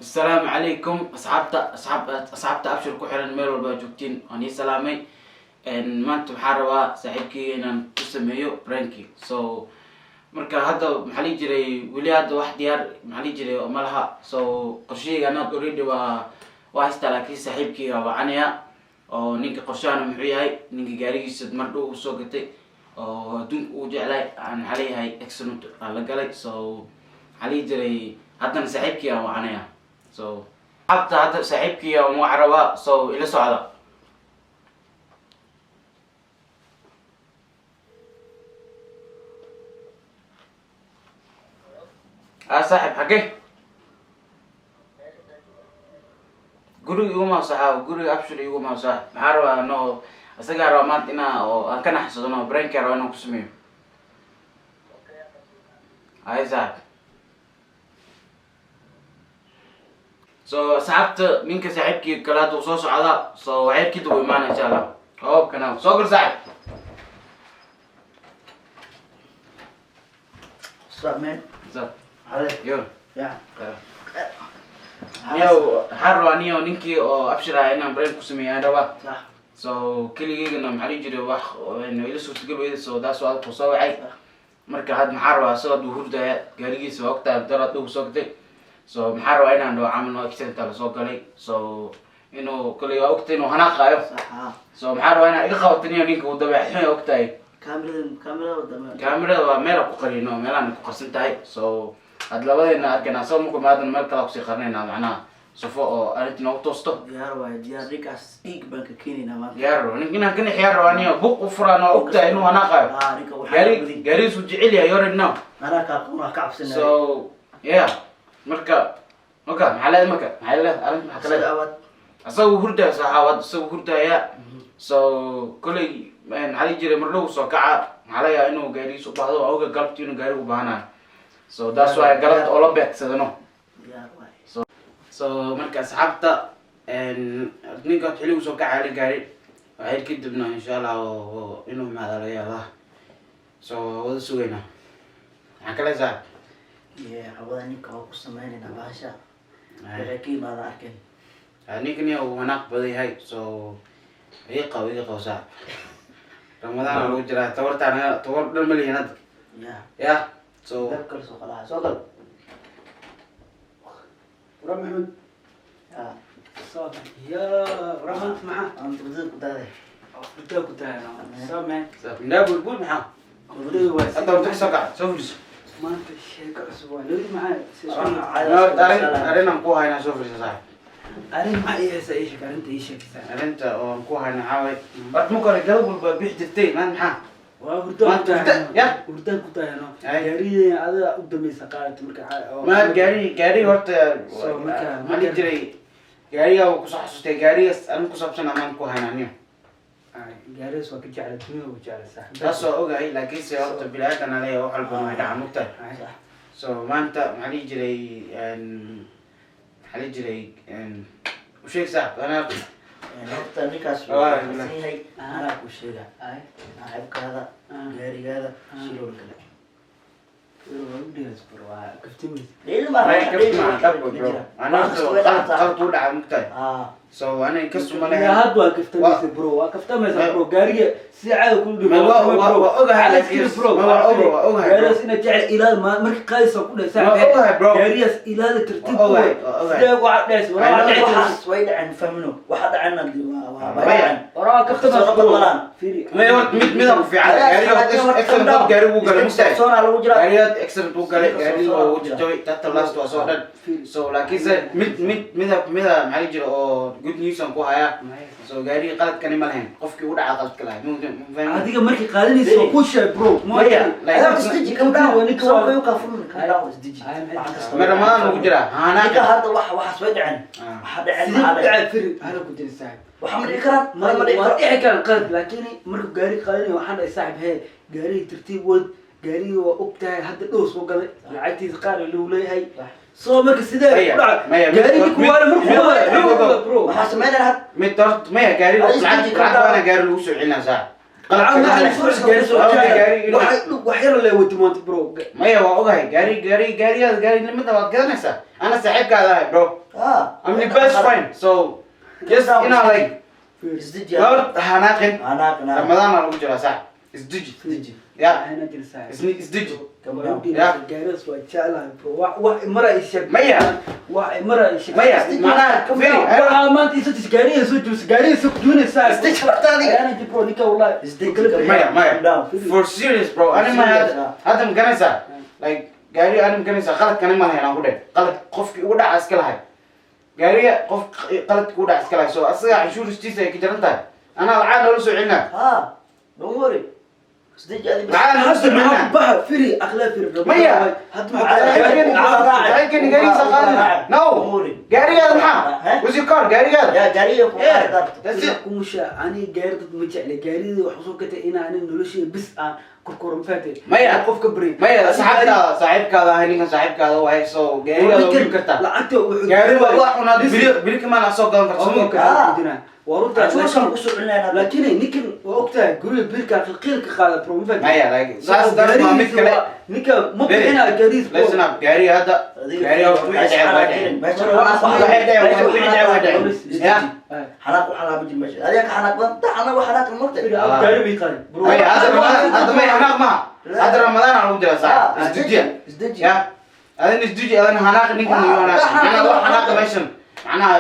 Asalaamu calaykum asxaabta, asxaabta Abshir ku xiran, meel walba aad joogtiin waan ii salaamay. Maanta waxaa rabaa saaxiibkeyga inaan ku sameeyo prank. So marka hadda maxaa lihi jiray, weli hadda wax diyaar maxaa lihi jiray ma laha. So qorshaheyga anaad already waa haystaa, laakiin saaxiibkeyga wacanaya oo ninka qorshahana muxuu yahay, ninka gaarigiisa mar dhow uu soo gatay oo adduunka uu jeclay aan maxaa leeyahay accident aan la galay. So maxaa lihi jiray, haddana saaxiibkii aan wacanaya. So asxaabta, hadda saaxiibkii aan wac rabaa, so ila socda. Ah, saaxib, xagee? Guriga iguma saxaabo, guriga Abshir iguma saaxib. Maxaa rabaa no, isagaa rabaa maanta inaa oo aan ka naxsadano, prank-kaa rabaa inaan ku sameeyo. Ay saaxib, so asxaabta, ninka saaxiibkii kale hadda uu soo socdaa, so waxyar kadib uu imaana insha Allah. Kana soo gal, saaxib. What's up, man? So Hade. Yo. Yeah. Niyow, waxaan rabaa niyow ninkii oo Abshir ah inaan prank ku sameeyo aan rabaa. Sax. So keligeygana maxaa dhihi jiray, wax ila suurtagal weyda, so taas waa ku soo wacay. Marka had maxaa rabaa, isagoo hadduu hurdaya, gaarigiisa waa ogtahay daraad dhow soo gatay. So maxaa rabaa inaan dhaho camal no accident lasoo galay, so inuu kale waa ogtahay inuu hanaaqaayo. Sax ha. So maxaa rabaa inaan iga qabato niyo, ninka uu dabeexxun ogtahay. Kaamirada, kaamirada wadama. Kaamirada waa meel aan ku qarino, meelaan ku qarsan tahay. So had labadeena arkayna, asagoo markuu maadan meel kale kusii qarinayna, macnaha sufo oo arrinta noogu toosto. Diyaar waaye, diyaar. Ninkaas dhiig baan ka keenaynaa maanta. Diyaar rabo ninka inaan ka nixiyaa rabaa niyo, buq u furaan, waa ogtahay inuu hanaaqaayo. Ah, ninka waxaa Gaari gudi. gaarigiisu jecel yahay already now. Anaa kaa qoona ka cabsanaya. So yeah, marka maxaa leedahay, marka maxaa leedahay arrinta, maxaa ka leedahay? Awaad. Asagu hurdaya saxaawad, isagu hurdaya. So koley maxaa lihi jiray, mar dhow soo kaca, maxaa laga yaabaa inuu gaarigiisa u baahdo, waa oga galabti inuu gaariga u baahanayo. So that's why galabta oo la beegsadano. Diyaar waaye. So marka asxaabta, ninka xilligu soo kacaya la gaari waxay kadibna insha Allah oo inuu imaada laga yaabaa. So wada sugaynaa. Maxaa kale, saaxib? Yeah, hawada ninka waa ku sameynaynaa bahasha. Waxay ka yimaada arkeen. Ninkani uu wanaaq badan yahay, so iga qabo, iga qabo saaxib. Ramadaan lagu jiraa, tabartaan tabar dhan ma lihin hadda. Yeah. Ya, so Meel kale soo qalaha. Soo gal. Wara Maxamed. Yeah. Soo ya Rahmat maxaa? Aan wadada ku daaday. Hurdaa ku tahay. Soo man. Indhaa bulbul maxaa? Hurdada waa Hadda horta kasoo kaca, soo furiso. Maanta sheeko cusub waa nadi maxaa? Arrin arrinaan ku haynaa, soo furiso saaxib. Arrin maxaa ii haysaa? Ii sheeg arrinta, ii sheegaysaa. Arrinta oo aan ku hayna waxaa waay, horta marka hore galab walba bixi jirtay, maanta maxaa? Waa hurdaa ku Maanta tahay. hurda- ya. Hurdaa ku tahay no. Ay. Gaariga adiga u dambaysa qaadata marka Ma gaari gaari horta So, marka- maxaa dhihi jiray, gaariga waa kusoo xasuustay, gaarigaas arrin ku saabsan amaan ku haynaa niyo. Ay, gaarigaas waa ka jeclay, dunida waa jeclay saaxiib. Taas waa ogahay, laakiinse horta bilaadan aleeya wax walbana way dhacaan, mugtahay. Ay. So maanta maxaa dhihi jiray, maxaa dhihi jiray, u sheeg saaxib anaa. Horta ninkaas Wallaahi, wuu billahi. qarsan yahay. Anaa kuu sheega. Ay. Saaxiibkaada Ah. gaarigaada Ah. shiloo kale. Waa u dheeras bro, waa kaftimaysa. Dheel ma May kafti ma dhab bro, anaa horta qalad qalad u dhacay, mugtahay. Ah. So aniga kasuma Ya lehay. hadda waa kaftamaysa bro, waa kaftamaysa bro. Gaariga si caadi ku dhigo. Ma waa ogahay, laakiin- ma waa waa ogahay, bro. Gaarigaas inaad jecel ilaal ma marka qaadaysa ku dhahay. Ma ogahay, bro. Gaarigaas ilaali tartiib. Waa ogahay, waa ogahay. Sidee waxa dhays? I Waraa know. dhici. Waxaas way dhaceen, fahmino. Waxa dhaceen waa way Maya. dhaceen. Waraa kaftamaysa Soo bro. malaan. Fiiri. May horta mid midaan ku fiican, gaariga accident gaari wuu galay, mugtahay. Soona lagu jiraa. Gaariga accident wuu galay, gaariga waa uu jajabay, tata last waa soo dhan. So laakiinse mid mid mida mida maxaa la jira oo good news aan ku hayaa. So gaariga qaladkani ma lahayn, qofkii u dhaca qaladka lahay. Ma fahmin? Adiga markii qaadanayso waa ku sheeg bro. Maya, like- Adaa isdeji, calm down. Ninka Soo waa- kayu kaa furmin, calm down, isdeji. Ay, maxay Wax kasta Ma way Ramadaan dhaceen. lagu jiraa Ninka haanaaqi. hadda wax waxaas way dhaceen. Ah. Waxa dhaceen Sidee maxaa ku dhaceen? dhacay? Fiiri, hala ku jira saaxib. Waxa ma dhici karaan? Ma dhici waa karaan. dhici karaan qalad, laakiin markuu gaari qaadanayo waxaan dhahay saaxib, hee, gaarigii tartiib wad, gaarigii waa og tahay hadda dhow soo galay, lacagtiisa qaar lagu leeyahay. Soo marka sidee Maya, ku dhacay maya, mid- gaarigii kuwaale markuu wada bro? Waxaa sameynaya had Mid horta maya, gaariga Adiga lacag isdeji, lacag calm down. waana gaari lagu soo celinaa saaxib. Lacag Qaladka maxaa ma lagu soo gaari soo Waa jaaya? gaari inuu- Wax yar lee wati maanta bro. Maya, waa ogahay, gaari gaari gaarigaada gaarinimada waad gadanaysaa, ana saaxiibkaada ahay bro. I'm your best friend, so just like Isdeji. Horta hanaaqin. Xanaaqin, ah. Ramadaana lagu jiraa, sax. Isdeji. Isdeji. Ya. Ana jir saaxib. Isdeji. Calm down. Yeah. Gaarigaas waa jeclahay bro. Wax mara i sheeg. Maya. Wax mara i sheeg. Maya, macnaha firi. Waxaa maanta isoo tis gaariga soo joogsa, gaariga soo kuduunaysaa. Isdeji horta adiga. Ana jir bro, ninka wallahi. Isdeji. Maya, maya. Calm down. For serious, bro. Ani ma Serious, hadda ah. hadda ma garanaysaa, like, gaari ani ma garanaysaa, qaladkani ma lahayn. Aan ku dheh qalad qofkii ugu dhaca iska lahay gaariga, qof qaladki ugu dhaca iska lahay. So asaga canshuuristiisa ay ka jaran tahay, anaa lacag noola soo celinaa. Ha, don't worry. Isdeji adiga. Lacag noola soo Hadda maxaa celinaa. ku baxa? Firi akhlaa, firi. Maya. Hadda maxaa? Saaxiibkeeni gaarigiisa qaadina. No, gaarigaada maxaa? Eh? What's your car? Gaarigaada. Ya, gaariga ku Yeah. qaadi karto. That's it. Kumusha ani gaari dad ma jecla, gaarida wax usoo gatay inaa ani noloshayda bis aan korkoro, ma fahamtay? Maya. Qof ka bari. Maya, saaxiibkaada, saaxiibkaada ahay, ninkan saaxiibkaada waay. So gaarigaada waa dhibi kartaa. Lacagta wuxuu Gaari waa wax unaad bili bili kamaan soo gadan karto, soo ma? Ah. Waa runta. Canshuursan ku soo celinayna. Laakiin ninkan waa ogtahay guriga biilka qiilka qaada bro, ma fahamtay? Maya, like, saas taas waa mid kale. Ninka ma Very. bixinaa gaariis. Listen up, gaariga hadda, gaariga wixii dhacay waa dhaceen. Waxay dhaceen, wixii dhacay waa dhaceen. Ya. Xanaaq waxaa laama jir meesha. Adiga ka xanaaq badan. Ta xanaaq wax xanaaq martay. Gaari bay qaadin bro. Maya, hadda Ramadaan, hadda maya, hanaaq maha. Hadda Ramadaan aa lagu jiraa, sax. Isdejiya. Isdeji. Ya, adin isdeji, adin hanaaq, ninkan iyo hanaaq. Macnaha wax hanaaqa meeshan macnaha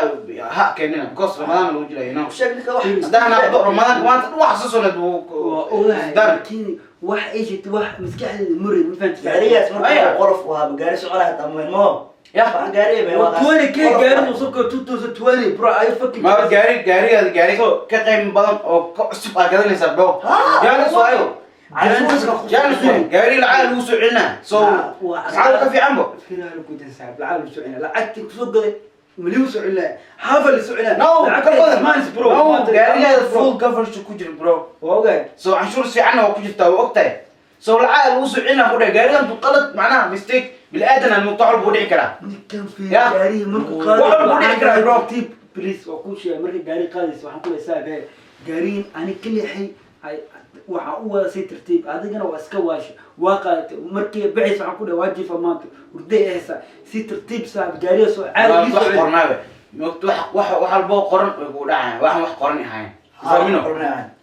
ha keenina, because Ramadaan lagu jiraa. Sheeg ninka wax. Haddaan hanaaqdo, Ramadaanka maanta dhan wax soo soneed. Waa ogahay, Dan. laakiin wax ay sheegtay, wax maskaxdeeda murid, ma fahamtay? Gaarigaas marka Maya. qolof u ahaa, gaari soconaya hataa muhiim. Ya. Wax gaariga bay Waa 20K qolof gaari waay. uu soo galo 2020, bro, ay fucking Ma gaari, gaarigaada gaari ka qiimo badan oo ka cusub aa gadanaysaa, bro. Ah, Jaanis waayo. Canshuurska ku soo Jaanis waayo, gaari lacag lagu soo celinaa. So lacag ka fiican bo. Fiiraha lagu gudan saaxiib, lacag lagu soo celinaa, lacagtii kusoo gaday maligu soo celinaa, xaafa la soo celinaa. No, ka badan. Mans bro. No, gaarigaada full coverage ku jira, bro. Waa ogahay. So canshuur fiicanna waa ku jirtaa, waa ogtahay. So lacag lagu soo celinaa ku dhahay gaarigan tu qalad, macnaha mistake bili-aadan aan mugta buu dhici karaa. Ninkan fiir Ya. gaarigii markuu Wax walba ku dhici karaa, bro. Tartiib please, waa kuu sheegay markay gaari qaadayso, waxaan ku leeyahay saaxiib, gaariin ani ka leexay, waxaan u wada si tartiib, adigana waa iska waashay, waa qaadatay. Markii bixis waxaan ku dhahay waa jiifa maanta, hurday ehaysa, si tartiib saaxiib, gaariga soo caadi. Wax qornaabe mogta, wax walboo qoran way kugu dhacayaan, waxaan wax qoran ahayn. Fahmino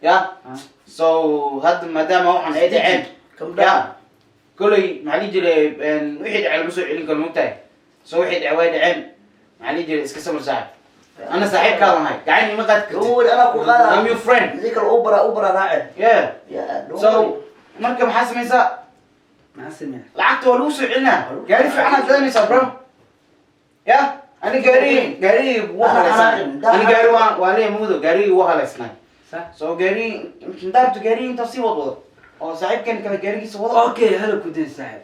ya? So hadda maadaama waxaan ay dhaceen, ya, koley maxaa lihi jiray, wixii dhacay lama soo celin karo, mogtahay? So wixii dhacay way dhaceen. Maxaa lihi jiray, iska samir saaxib, ana saaxiibkaadan ahay, gacan ima qaadi kartid. Don't worry, anaa ku qaada. I'm your friend. Sidii kale u bara raace. Yeah. Yeah, don't So worry. marka maxaa samaysaa? Maxaa sameeya? Lacagta waa lagu soo celinaa, gaari fiicanaad gadanaysaa, bro. Ya, ani gaari wuu Ana haleysnaa. xanaaqin, Ani gaari waa leeyahay mudo, gaarigii wuu haleysnaa. Sax. So gaari daarto, gaarigi intaa sii wad wado oo saaxiibkan kale gaarigiisa wado. Okay, hala ku dan saaxib,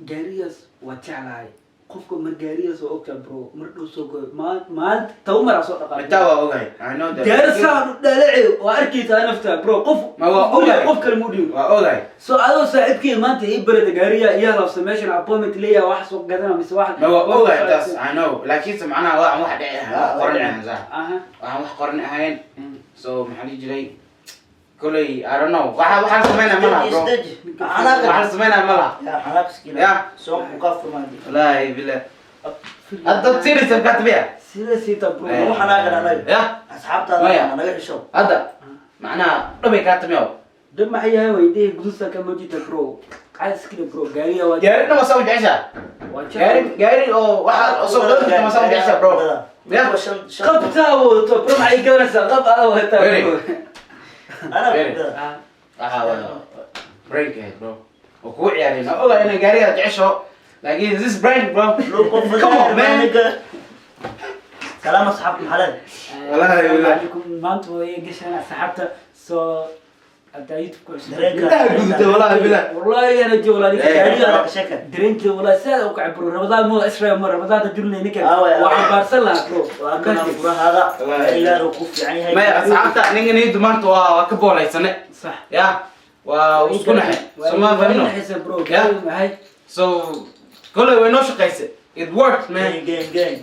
gaarigaas waa jeclahay. Qofka mar gaarigaas waa ogtaa bro, mar dhow soo goyo, maalinta toban maraa soo dhaqaaqay. Mitaa waa ogahay, I know that. Gaari saan u dhalaci waa arkaysaa nafta bro, qof Ma waa qof guriga ogahay. Qof kale muu dhiibin. Waa ogahay. So adoo saaxiibkii maanta ii barata gaariga iyo halafsa meeshan appointment leeyahay, wax soo gadana mise wax. Ma waa ogahay taas, I know, laakiinse macnaha waxaan wax dhici ahayn, wax qoran ahayn, sax. Waxaan wax qoran ahayn. So maxaa dhihi jiray, koley I don't know, waxaan sameynaya ma laha, bro. Isdeji. Xanaaqin. Waxaan sameynaya ma laha. Ya, xanaaq iskiina. Ya. Soonku ka furmaan. Wallaahi billah, hadda serious ka tabiya. Sida siita bro. Eh. Lagu xanaaqin anaga. Ya. Asxaabtaada Maya. naga xisho. Hadda macnaha dhabay kaa tamiya. Dad maxay yahay, weydiin gudusa ka mojita bro, caaskina bro, gaariga waa Gaari dhama saa u jeceshaa? Waa Gaari jecel. Gaari oo waxaa soo gadan karta ma saa u jeceshaa, bro? Ya. Qabtaa wadato bro, maxay gadanaysaa? Qab adaa wadataa Very. bro. Anaa Very. ku gada. Waxa waa prank ahayd, bro, oo kugu ciyaarayna. Ogaa inay gaarigaa jecesho, laakiin this prank, bro. Come on, man. Salaam asxaabta, maxaa leedahay? Wallahi, Assalaamu wallahi. calaykum. Maanta way gashaan asxaabta, soo haddaa YouTube ku cusub. Dareenka. Indhaha guduta, wallahi billah. Wallahi ana joogo ninka Eh, gaariga sheeka. dareenka wallahi sidaad u kacay bro. Ramadaan mo Israel mo Ramadaan jirnay ninka. Ah, waay, waa ah. xambaarsan lahaa bro. Waa kana furahaada. Wallahi. Gaarigaada uu ku fiican yahay. Maya, asxaabta, ninkan iidu maanta waa ka boolaysane. Sax. Ya, waa isku naxay, soo ma fahmino? Naxaysa bro. Yeah. Gaariga maxay? So koley way noo shaqaysay, it worked, man. Gang, gang, gang.